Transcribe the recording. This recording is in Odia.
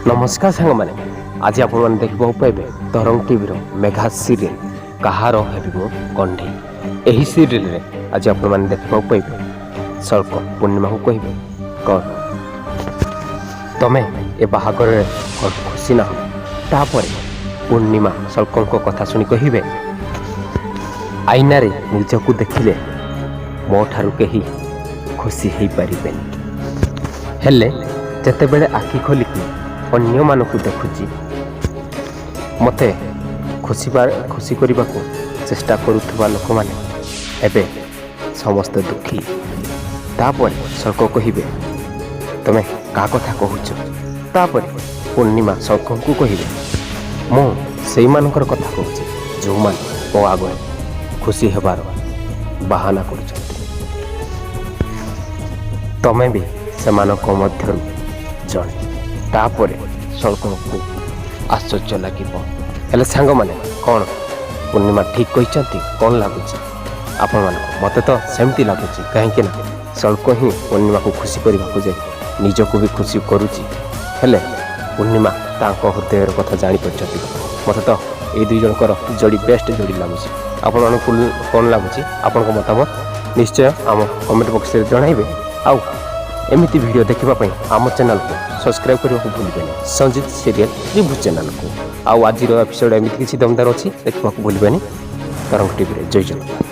ନମସ୍କାର ସାଙ୍ଗମାନେ, ଆଜି ଆପଣମାନେ ଦେଖିବାକୁ ପାଇବେ ତରଙ୍ଗ ଟିଭିର ମେଗା ସିରିଏଲ୍ କାହାର ହେବି ମୁଁ କଣ୍ଢେଇ। ଏହି ସିରିଏଲ୍ରେ ଆଜି ଆପଣମାନେ ଦେଖିବାକୁ ପାଇବେ, ଶଳ୍କ ପୂର୍ଣ୍ଣିମାକୁ କହିବେ, "କ'ଣ ତମେ ଏ ବାହାଘରରେ କ'ଣ ଖୁସି ନାହଁ?" ତାପରେ ପୂର୍ଣ୍ଣିମା ଶଳ୍କଙ୍କ କଥା ଶୁଣି କହିବେ, "ଆଇନାରେ ନିଜକୁ ଦେଖିଲେ ମୋ ଠାରୁ କେହି ଖୁସି ହେଇପାରିବେନି। ହେଲେ ଯେତେବେଳେ ଆଖି ଖୋଲିକି ଅନ୍ୟମାନଙ୍କୁ ଦେଖୁଛି, ମୋତେ ଖୁସି କରିବାକୁ ଚେଷ୍ଟା କରୁଥିବା ଲୋକମାନେ ଏବେ ସମସ୍ତେ ଦୁଃଖୀ।" ତାପରେ ଶଳ୍କ କହିବେ, "ତମେ କାହା କଥା କହୁଛ?" ତାପରେ ପୂର୍ଣ୍ଣିମା ଶଳ୍କଙ୍କୁ କହିବେ, "ମୁଁ ସେଇମାନଙ୍କର କଥା କହୁଛି, ଯେଉଁମାନେ ମୋ ଆଗରେ ଖୁସି ହେବାର ବାହାନା କରୁଛନ୍ତି। ତମେ ବି ସେମାନଙ୍କ ମଧ୍ୟରୁ ଜଣେ।" ତାପରେ ଶଳ୍କଙ୍କୁ ଆଶ୍ଚର୍ଯ୍ୟ ଲାଗିବ। ହେଲେ ସାଙ୍ଗମାନେ, କ'ଣ ପୂର୍ଣ୍ଣିମା ଠିକ୍ କହିଛନ୍ତି? କ'ଣ ଲାଗୁଛି ଆପଣମାନଙ୍କୁ? ମୋତେ ତ ସେମିତି ଲାଗୁଛି, କାହିଁକି ନା ଶଳ୍କ ହିଁ ପୂର୍ଣ୍ଣିମାକୁ ଖୁସି କରିବାକୁ ଯାଇ ନିଜକୁ ବି ଖୁସି କରୁଛି। ହେଲେ ପୂର୍ଣ୍ଣିମା ତାଙ୍କ ହୃଦୟର କଥା ଜାଣିପାରୁଛନ୍ତି। ମୋତେ ତ ଏଇ ଦୁଇ ଜଣଙ୍କର ଯୋଡ଼ି ବେଷ୍ଟ ଯୋଡ଼ି ଲାଗୁଛି। ଆପଣମାନଙ୍କୁ କ'ଣ ଲାଗୁଛି? ଆପଣଙ୍କ ମତାମତ ନିଶ୍ଚୟ ଆମ କମେଣ୍ଟ ବକ୍ସରେ ଜଣାଇବେ। ଆଉ ଏମିତି ଭିଡ଼ିଓ ଦେଖିବା ପାଇଁ ଆମ ଚ୍ୟାନେଲକୁ ସବସ୍କ୍ରାଇବ୍ କରିବାକୁ ଭୁଲିବେନି, ସଞ୍ଜିତ ସିରିଏଲ୍ ରିଭ୍ୟୁ ଚ୍ୟାନେଲକୁ। ଆଉ ଆଜିର ଏପିସୋଡ଼ ଏମିତି କିଛି ଦମଦାର ଅଛି, ଦେଖିବାକୁ ଭୁଲିବେନି ତରଙ୍ଗ ଟିଭିରେ। ଜୟ ଜଗନ୍ନାଥ।